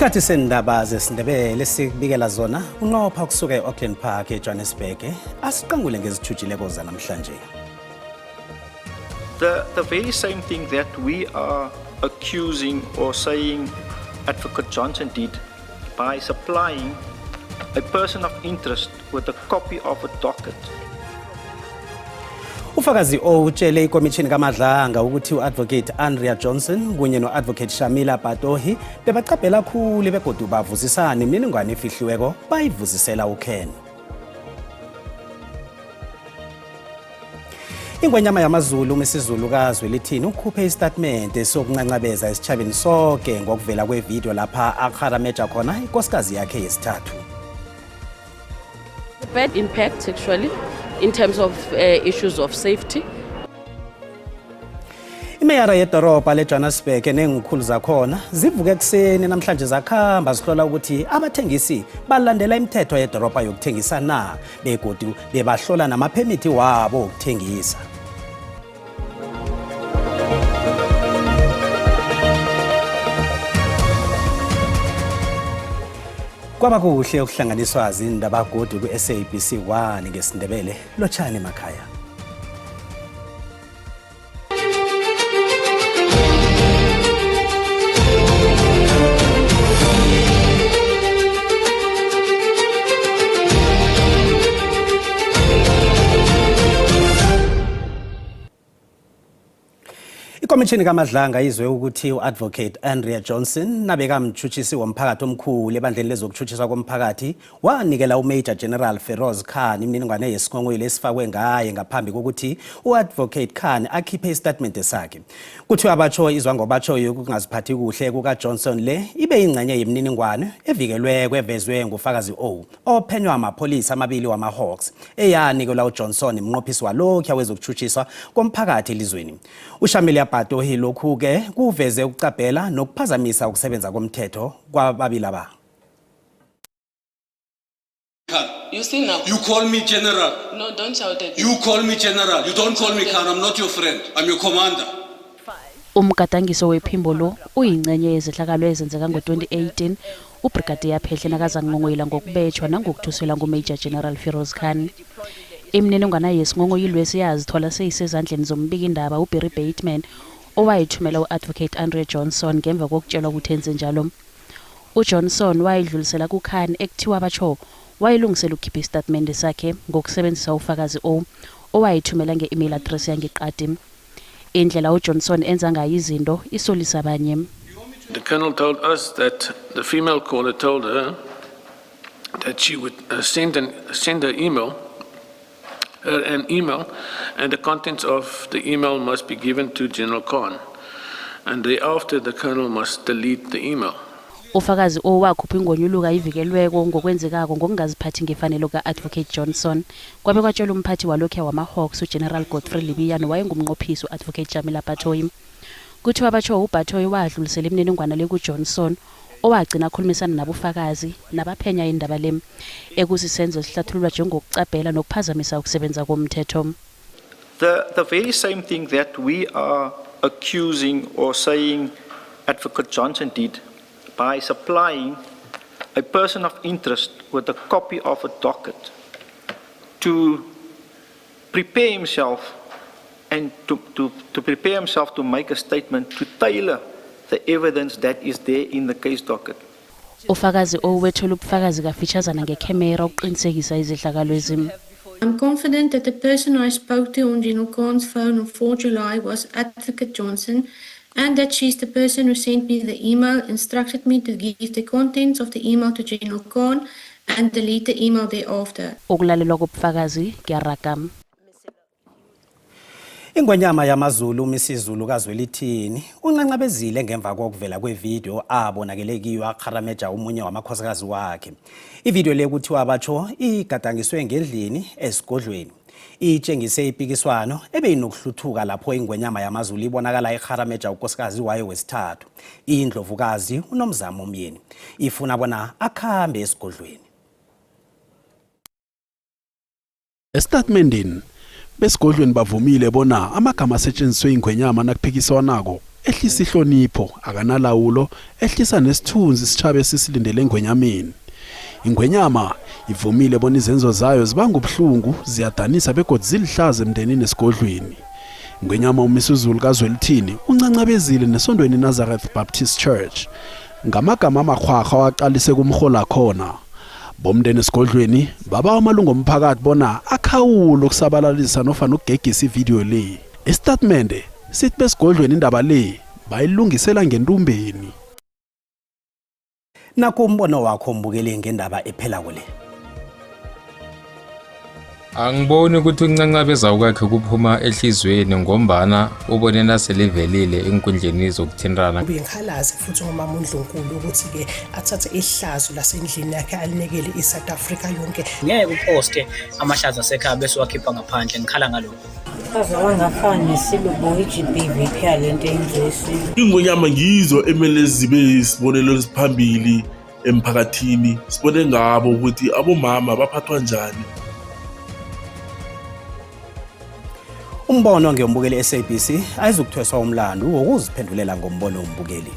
Isikhathi sendaba zesiNdebele sikubikela zona unqopha kusuka e-Auckland Park eJohannesburg asiqangule ngezithujileko zanamhlanje. The very same thing that we are accusing or saying Advocate Johnson did by supplying a person of interest with a copy of a docket. Ufakazi owutshele ikomishini kaMadlanga ukuthi u-Advocate Andrea Johnson kunye no-Advocate Shamila Batohi bebacabhela khulu begodu bavuzisana imininingwane efihliweko bayivuzisela uKen. Ingwenyama yamaZulu uMisizulu kaZwelithini ukhuphe isitatimende sokuncancabeza esitjhabeni soke ngokuvela kwevidiyo lapha akgharameja khona ikosikazi yakhe yesithathu. Bad impact actually in terms of issues of safety. Imeyara yedorobha leJohannesburg neenkhulu zakhona zivuke ekuseni namhlanje zakhamba zihlola ukuthi abathengisi balandela imithetho yedorobha yokuthengisa na begodu bebahlola namaphemithi wabo wokuthengisa. Kwaba kuhle ukuhlanganiswa zindaba godu ku-SABC 1 ngesiNdebele. Lotjhani emakhaya. Ikomishini kaMadlanga izwe ukuthi u-Advocate Andrea Johnson nabekamtshutshisi womphakathi omkhulu ebandleni lezokutshutshiswa komphakathi wanikela uMajor General Feroz Khan imininingwane yesinghonghoyilo esifakwe ngaye ngaphambi kokuthi u-Advocate Khan akhiphe isitatimende sakhe. Kuthiwa batsho izwa ngobatsho yokungaziphathi kuhle kukaJohnson le ibe yingxenye yemininingwane evikelweko evezwe ngufakazi O ophenywa amapholisa amabili wama-Hawks eyanikelwa uJohnson mnqophisi walokhuya wezokutshutshiswa komphakathi elizweni. UShamilia Batohi lokhu-ke kuveze ukucabhela nokuphazamisa ukusebenza komthetho kwababili aba. You see now. You call me general. No, don't shout at me. You call me general. You don't call me Khan. I'm not your friend. I'm your commander. Umgadangiso wephimbo lo uyingcenye yezehlakalo ezenzeka ngo-2018 uBrigadier Phehle nakazanghonghoyila ngokubetjhwa nangokuthuselwa nguMajor General Firoz Khan. Imininingwana yesinghonghoyilwesi yazithola seyisezandleni zombikindaba uBarry Bateman owayithumela u-Advocate Andre Johnson ngemva kokutshelwa ukuthi enze njalo. UJohnson wayidlulisela kuKhan ekuthiwa batjho wayilungisela ukukhipha isitatimende sakhe ngokusebenzisa ufakazi O owayithumela nge-email address yangeqadi. Indlela uJohnson enza ngayo izinto isolisa abanye. The colonel told us that the female caller told her that she would send her an email, and the contents of the email must be given to General Khan. And thereafter, the colonel must delete the email. Ufakazi O wakhupha ingonyuluka ivikelweko ngokwenzekako ngokungaziphathi ngefanelo ka-Advocate Johnson. Kwabe kwatshelwa umphathi walokhuya wama-Hawks uGeneral Godfrey Lebeya nowayengumnqophisi u-Advocate Jamila Batohi. Kuthiwa batjho uBatohi wadlulisela imininingwana le kuJohnson owagcina akhulumisana nabofakazi nabaphenya indaba le ekusisenzo esihlathululwa njengokucabhela nokuphazamisa ukusebenza komthetho. The very same thing that we are accusing or saying Advocate Johnson did by supplying a person of interest with a copy of a docket to prepare himself and to prepare himself to make a statement to tailor the evidence that is there in the case docket. Ufakazi owethula ubufakazi kafitshazana ngekhemera ukuqinisekisa izehlakalo ezim. I'm confident that the person I spoke to on General Khan's phone on 4 July was Advocate Johnson and that she's the person who sent me the email, instructed me to give the contents of the email to General Khan and delete the email thereafter. Ukulalelwa kobufakazi kuyaraga. Ingwenyama yamaZulu uMisizulu kaZwelithini uncancabezile ngemva kokuvela kwevidiyo abonakele kiyo akharameja omunye wamakhosikazi wakhe. Ividiyo le kuthiwa batsho igadangiswe ngendlini esigodlweni. Itshengise ipikiswano ebeyinokuhluthuka lapho ingwenyama yamaZulu ibonakala ikharameja unkosikazi wayo wesithathu, indlovukazi uNomzamo Myeni. Ifuna bona akhambe esigodlweni. Esitatimendeni, besigodlweni bavumile bona amagama asetshenziswe ingwenyama nakuphikiswanako Ehlisa ihlonipho, akanalawulo, ehlisa nesithunzi isitjhaba esisilindele engwenyameni. Ingwenyama ivumile bona izenzo zayo zibanga ubuhlungu, ziyadanisa begodu zilihlaza emndenini esigodlweni. Ingwenyama uMisuzulu kaZwelithini uncancabezile nesondweni iNazareth Baptist Church. Ngamagama amakghwakghwa awaqalise kumrhola khona. Bomndeni esigodlweni babawa amalungu omphakathi bona akhawule ukusabalalisa nofana ukugegisa ividiyo le. Isitatimende sithi besigodlweni indaba le bayilungisela ngentumbeni. Nakhu umbono wakho mbukeli ngendaba ephelako le. Angiboni ukuthi ukuncancabeza kwakhe kuphuma ehliziyweni ngombana ubone naselivelile eenkundleni zokuthintana. Ubuye ngikhalaze futhi ngomama uNdlunkulu ukuthi-ke athathe ihlazo lasendlini yakhe alinekele i-South Africa yonke. Ngeke uposte amahlazo asekhaya bese uwakhipha ngaphandle ngikhala ngalokho. Kaze wangafani nesilubo i-GBV phela lento eyenziwe isilo. Ingonyama ngizo emele zibe isibonelo esiphambili emphakathini sibone ngabo ukuthi abomama baphathwa njani. Umbono ngeyombukeli SABC ayizukuthweswa umlandu wokuziphendulela ngombono wombukeli.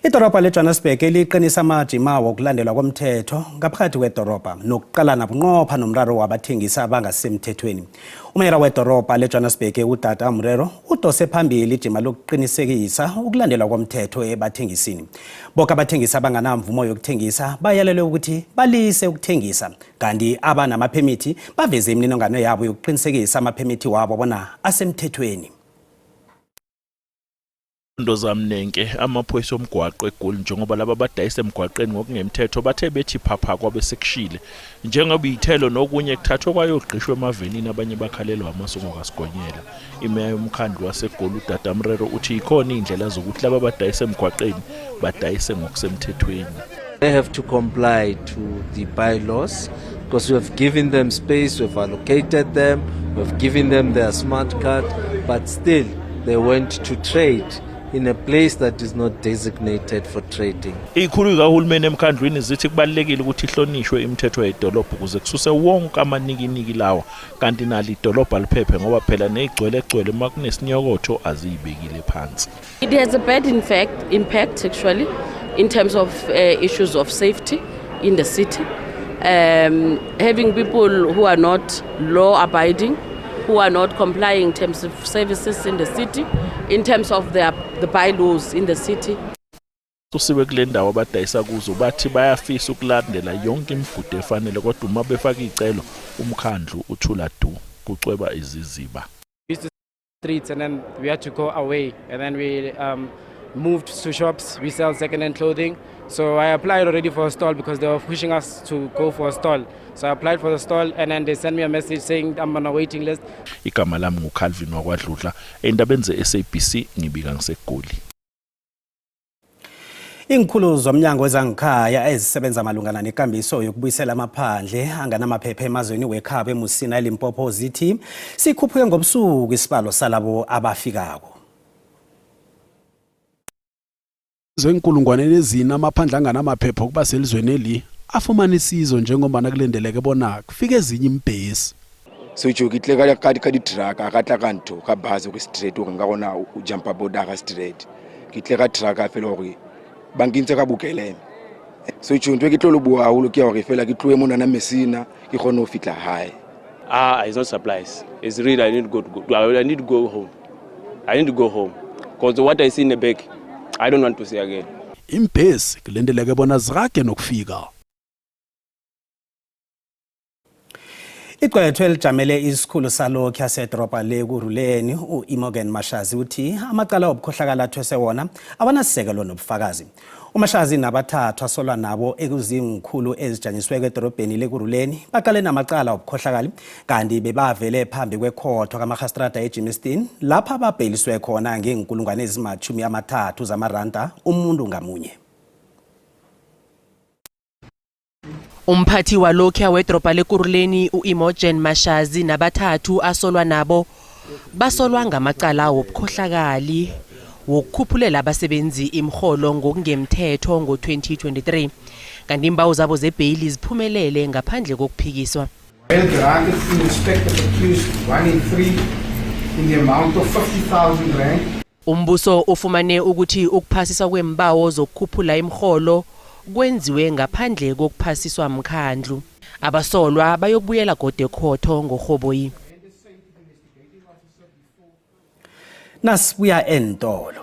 Idorobha leJohannesburg liqinisa amajima wokulandelwa komthetho ngaphakathi kwedorobha nokuqalana bunqopha nomraro wabathengisi abangasemthethweni. Umeyara wedorobha leJohannesburg uTata Mrero udose phambili ijima lokuqinisekisa ukulandelwa komthetho ebathengisini. Boke abathengisi abanganamvumo yokuthengisa bayalelwe ukuthi balise ukuthengisa kanti abanamaphemithi baveze imininingwane yabo yokuqinisekisa amaphemithi wabo bona asemthethweni. Ndozamnenke amaphoyisa omgwaqo eGoli njengoba laba abadayisa emgwaqeni ngokungemthetho bathe bethi phapha kwabe sekushile njengoba iy'thelo nokunye kuthathwe kwayogqishwa emavenini abanye bakhalelwa amasongo kaSigonyela. Imeya yomkhandlu waseGoli uDada Mrero uthi yikhona iy'ndlela zokuthi laba abadayisa emgwaqeni badayise ngokusemthethweni. They have to comply to the bylaws because we have given them space, we've allocated them, we've given them their smart card, but still they went to trade in a place that is not designated for trading. Izikhulu zikahulumeni emkhandlwini zithi kubalulekile ukuthi ihlonishwe imithetho yedolobha ukuze kususe wonke amanikiniki lawa kanti nalo idolobha liphephe ngoba phela nezigcwelegcwele uma kunesinyokotho aziyibekile phansi. It has a bad in fact, impact actually in terms of issues of safety in the city. Having people who are not law abiding, who are not complying in terms of services in the city, in terms of the bylaws in the city. Usiwe kule ndawo abadayisa kuzo bathi bayafisa ukulandela yonke imigudu efanele kodwa uma befaka icelo umkhandlu uthula du kucweba iziziba. Used the streets and then we had to go away and then we moved to shops. We sell second-hand clothing. So I applied already for a stall because they were pushing us to go for a stall. So I applied for the stall and then they sent me a message saying I'm on a waiting list. Igama lami nguCalvin wakwaDludla endabeni ze-SABC ngibika ngiseGoli. Iinkhulu zomnyango wezangikhaya ezisebenza malungana nekambiso yokubuyisela amaphandle anganamaphepha emazweni wekhabo eMusina eLimpopo zithi sikhuphuke ngobusuku isibalo salabo abafikako. Zenkulungwane ezine amaphandle anganamaphepha okuba selizweni eli afumana isizo njengombana kulindeleke bona kufike ezinye imbhesi. So tjo ke tle ka di-truck, ka tla ka ntho ka bus gore straight gore nka kgona go jumpa border ka straight. Ke tle ka truck fela gore ba nkentse ka bokeleme. So tjo ntho e ke tlo leboha haholo ke ya hore fela ke tlohe monana Messina ke kgone ho fihla hae. Ah, it's not supplies. It's really I need to go. I need to go home. I need to go home because what I see in the back, I don't want to see again. Imbhesi kulindeleke bona zirage nokufika. Igqwetho elijamele isikhulu salokhu yasedorobha leKurhuleni u-Imogen Mashazi uthi amacala obukhohlakala athwese wona awanasisekelo nobufakazi. UMashazi nabathathu asolwa nabo ekuzingikhulu ezijanyisweko edorobheni leKurhuleni baqale namacala obukhohlakali kanti bebavele phambi kwekhotho kamarhastrada eGermiston lapha babheliswe khona ngeenkulungwane ezima-30 zamaranda umuntu ngamunye. Umphathi walokhuya wedrobha leKurhuleni u-Imogen Mashazi nabathathu asolwa nabo basolwa ngamacala wobukhohlakali wokukhuphulela abasebenzi imrholo ngokungemthetho ngo-2023 kanti imbawo zabo zebheyili ziphumelele ngaphandle kokuphikiswa. Bail granted in respect of accused 1 in 3, in the amount of 50,000 rand. Umbuso ufumane ukuthi ukuphasiswa kweembawo zokukhuphula imirholo kwenziwe ngaphandle kokuphasiswa mkhandlu. Abasolwa bayokubuyela godu ekhotho ngorhoboyi. Nasibuya eentolo.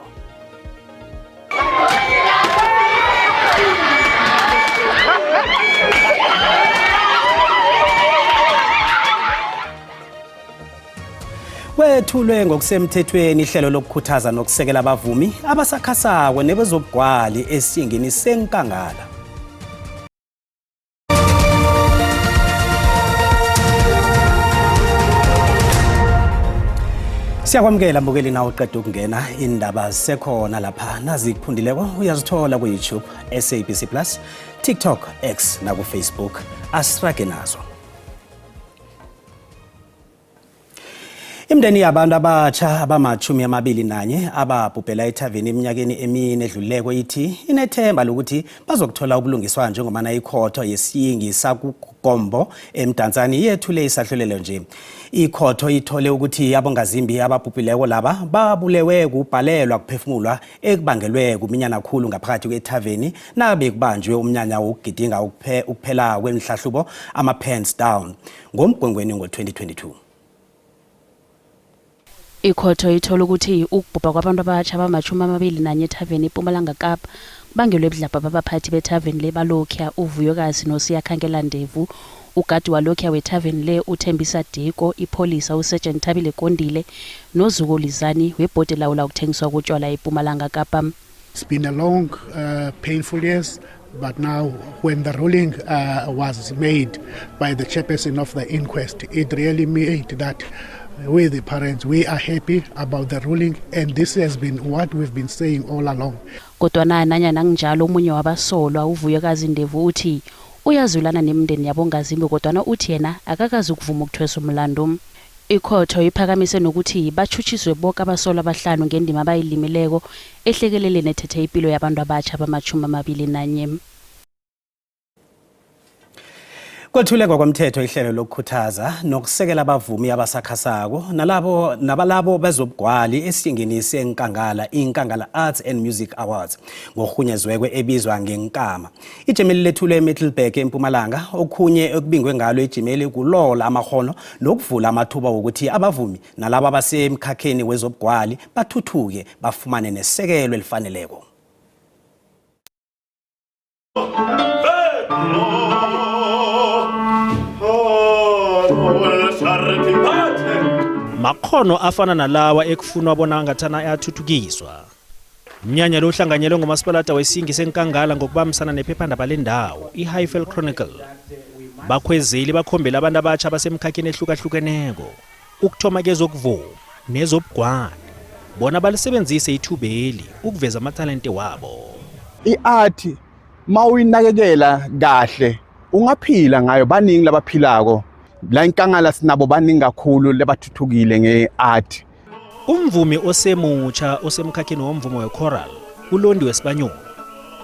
Kwethulwe ngokusemthethweni ihlelo lokukhuthaza nokusekela abavumi abasakhasako nebezobugwali esiyingini senkangala. Siyakwamukela mbukeli na uqeda ukungena indaba zisekhona lapha nazikuphundileko uyazithola ku-YouTube SABC Plus, TikTok, X naku-Facebook. Asirage nazo. Imindeni yabantu abatsha abama-21 ababhubhela ethaveni eminyakeni emine edlulileko ithi inethemba lokuthi bazokuthola ubulungiswa njengomana ikhotho yesiyingi sakuGombo eMdantsane yethule isahlulelo nje. Ikhotho ithole ukuthi abongazimbi ababhubhileko laba babulewe kubhalelwa kuphefumulwa ekubangelwe kuminyana khulu ngaphakathi kwethaveni nabe kubanjwe umnyanya wokugidinga ukuphela kwenhlahlubo ama-pens down ngoMgwengweni ngo-2022. Ikhotho ithole ukuthi ukubhubha kwabantu abatjha abama-21 ethaveni ePumalanga Kapa kubangelwe budlabha babaphathi bethaveni le balokhuya uVuyokazi noSiyakhankela Ndevu, ugadi walokhuya wethaveni le uThembisa Diko, ipholisa uSergeant Thabile Kondile noZuko Lizani webhodi elawula ukuthengiswa kotjwala ePumalanga Kapa. It's been a long, painful years, but now when the ruling was made by the chairperson of the inquest, it really made that we, the parents, we are happy about the ruling, and this has been what we've been saying all along. Kodwana nanyana kunjalo omunye wabasolwa uVuyokazi Ndevu uthi uyazwelana nemindeni yabongazimbi kodwana uthi yena akakazi ukuvuma ukuthweswa umlandu. Ikhotho iphakamise nokuthi batjhutjhiswe boke abasolwa abahlanu ngendima abayilimileko ehlekeleleni ethethe ipilo yabantu abatjha abama-21. Kwethule ngokomthetho ihlelo lokukhuthaza nokusekela abavumi abasakhasako nalabo nabalabo bezobugwali esiyingini seNkangala iNkangala Arts and Music Awards ngokurhunyezweko ebizwa ngeNkama. Ijimeli lethulwe eMiddelburg eMpumalanga okhunye ekubingwe ngalo ijimeli kulola amakhono nokuvula amathuba wokuthi abavumi nalabo abasemkhakheni wezobugwali bathuthuke bafumane nesekelo elifaneleko. Makhono afana nalawa ekufunwa bona ngathana ayathuthukiswa. Umnyanya lo uhlanganyelwe ngumasipalata wesingi seNkangala ngokubambisana nephephandaba lendawo i-Highveld Chronicle. Bakhwezeli bakhombela abantu abatsha abasemkhakheni ehlukahlukeneko ukuthoma kezokuvuma nezobugwani bona balisebenzise ithubeli ukuveza amathalente wabo. I-art mawuyinakekela kahle ungaphila ngayo, baningi labaphilako la inkangala sinabo baningi kakhulu labathuthukile nge-art. Umvumi osemutsha osemkhakheni womvumo wechoral uLondi Wesibanyoni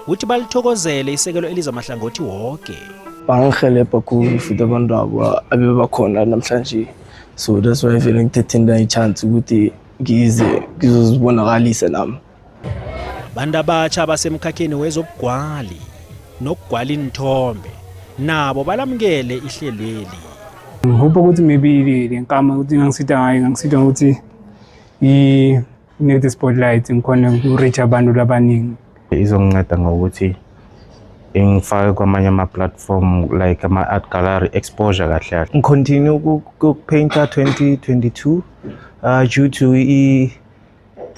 uthi balithokozele isekelo eliza mahlangothi woke. Bangihelebha khulu futhi abantu abo abebakhona namhlanje, so that's why vele ngithethe into i-chance ukuthi ngize ngizozibonakalisa nami. Abantu abatsha abasemkhakheni wezobugwali nokugwala iinthombe nabo balamukele ihlelweli. Ngihope ukuthi maybe le nkama ukuthi ingangisita ngayo, ingangisita ngokuthi i-negative spotlight ngikhona uku-reach abantu labaningi. Izonginceda ngokuthi ingifake kwamanye ama-platform like ama-art gallery exposure kahle kahle. Ngicontinue ukupainta 2022 due to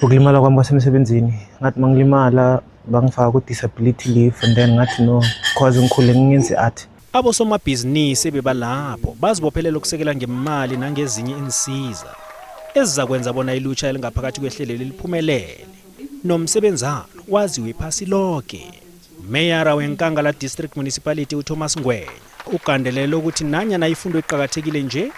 ukulimala kwami kwasemsebenzini. Ngathi mangilimala bangifaka ku-disability leave and then ngathi no, cause ngikhule ngingenza i-art. Abosomabhizinisi ebebalapho bazibophelele ukusekela ngemali nangezinye iinsiza ezizakwenza bona ilutjha elingaphakathi kwehlelo liphumelele nomsebenzalo waziwe iphasi loke. Meyara weNkangala District Municipality uThomas Ngwenya ugandelele ukuthi nanyana ifundo iqakathekile nje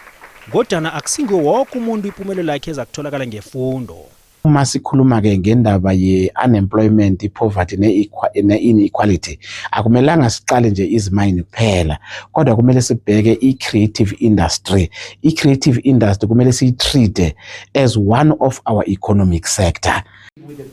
kodwana akusinguwo woke umuntu ipumelelo yakhe ezakutholakala ngefundo. Uma sikhuluma-ke ngendaba ye-unemployment, i-poverty ne-inequality, akumelanga siqale nje izimayini kuphela, kodwa kumele sibheke i-creative industry. I-creative industry kumele siyi-treat as one of our economic sector.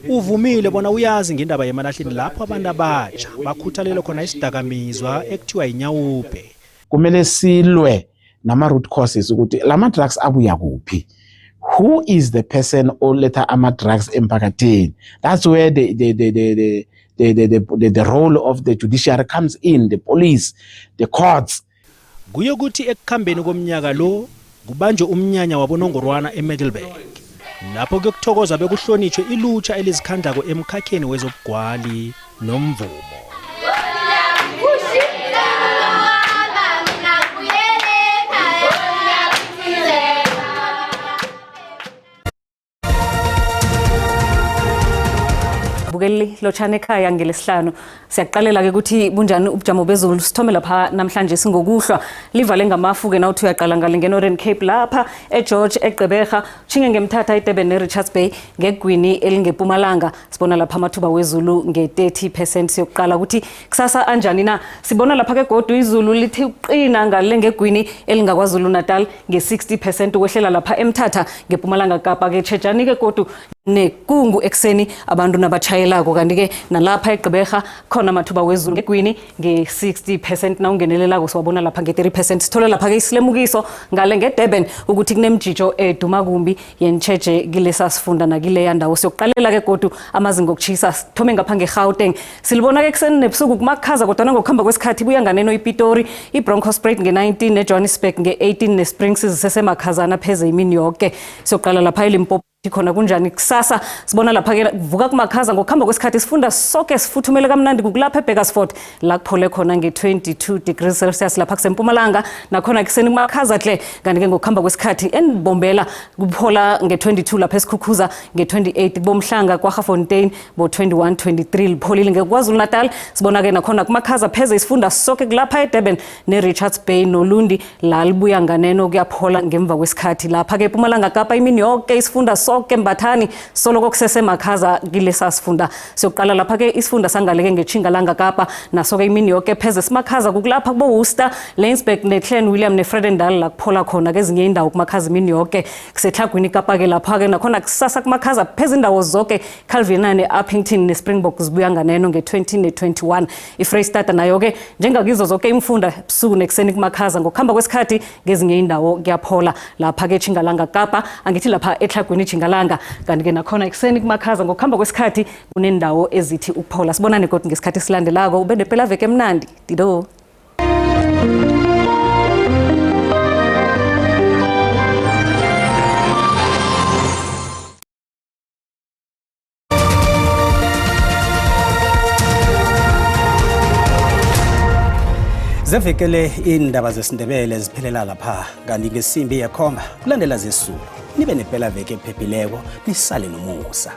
Uvumile bona uyazi ngendaba yemalahleni lapho abantu abatsha bakhuthalele khona isidakamizwa ekuthiwa yinyawupe. Kumele silwe nama-root causes ukuthi lama-drugs abuya kuphi, who is the person oletha ama-drugs emphakathini. That's where the role of the judiciary comes in, the police, the courts. Kuyokuthi ekukhambeni komnyaka lo kubanjwe umnyanya wabonongorwana eMiddelburg, lapho kuyokuthokozwa bekuhlonitshwe ilutsha elizikhandlako emkhakheni wezobugwali nomvumo. Bukeli, lotshani ekhaya ngelesihlanu. Siyaqalela ke ukuthi bunjani ubujamo bezulu. Sithome lapha namhlanje singokuhlwa livale ngamafu ke nawuthi uyaqala ngale nge-Northern Cape, lapha eGeorge, eGqeberha, ushinge ngemthatha, iDurban neRichards Bay. Ngegwini elingepumalanga sibona lapha amathuba wezulu nge-30%. Siyokuqala ukuthi kusasa anjani na. Sibona lapha ke godu izulu lithi uqina ngale ngegwini elingaKwaZulu Natal nge-60%, ukwehlela lapha emthatha ngepumalanga Kapa ke. Tshejani ke godu nekungu ekuseni abantu nabatshayelako. Kanti-ke nalapha eGqeberha khona amathuba wezulu ngegwini nge-60%, nawungenelelako siwabona lapha nge-30%. Sithole lapha-ke isilemukiso ngale ngeDurban ukuthi kunemjijo eduma kumbi yentshetshe kilesa sifunda nakileya ndawo. Siyokuqalela-ke godu amazinga okutshisa. Sithome ngapha ngeGauteng, silibona-ke ekuseni nebusuku kumakhaza, kodwana ngokuhamba kwesikhathi buya nganeno. IPitori, iBronkhorstspruit nge-19, neJohannesburg nge-18, neSprings zisesemakhazana pheze imini yoke. Siyoqala lapha eLimpopo khona kunjani kusasa. Sibona lapha-ke kuvuka kumakhaza, ngokuhamba kwesikhathi sifunda soke sifuthumele kamnandi. Kukulapha eBurgersfort la kuphole khona nge-22 degrees Celsius. Lapha kusempumalanga nakhona kuseni kumakhaza hle, kanti-ke ngokuhamba kwesikhathi enibombela kuphola nge-22, lapha esikhukhuza nge-28, kubomhlanga, Kwaggafontein bo-21 23 lipholile. NgeKwaZulu Natal sibona-ke nakhona kumakhaza pheze isifunda soke, kulapha eDurban ne-Richards Bay noLundi la libuya nganeno, kuyaphola ngemva kwesikhathi. Lapha-ke ePumalanga Kapa imini yoke isifunda soke mbathani soloko kusesemakhaza kilesa sifunda. Siyokuqala lapha-ke isifunda sangaleke ngetjhingalanga Kapa, naso-ke imini yoke pheze simakhaza. Kukulapha kubo-Worcester, Laingsburg ne-Clan William ne-Vredendal la kuphola khona. Kezinye indawo kumakhaza imini yoke. Kusetlhagwini Kapa-ke lapha-ke nakhona kusasa kumakhaza pheze indawo zonke. Calvina ne-Upington ne-Springbok zibuya nganeno nge-20 ne-21. IFreyistata nayo-ke njengakizo zonke imfunda busuku nekuseni kumakhaza, ngokuhamba kwesikhathi ngezinye indawo kuyaphola. Lapha-ke Tjingalanga Kapa, angithi lapha etlhagwini Tjingalanga, kanti-ke nakhona ekuseni kumakhaza, ngokuhamba kwesikhathi kunendawo ezithi ukuphola. Sibonane kodwa ngesikhathi esilandelako. Ube nepelaveke emnandi. Dido. Zevekele iindaba zesiNdebele ziphelela lapha, kanti ngesimbi yekhomba kulandela zesulu. Nibe nepelaveke ephephileko, nisale nomusa.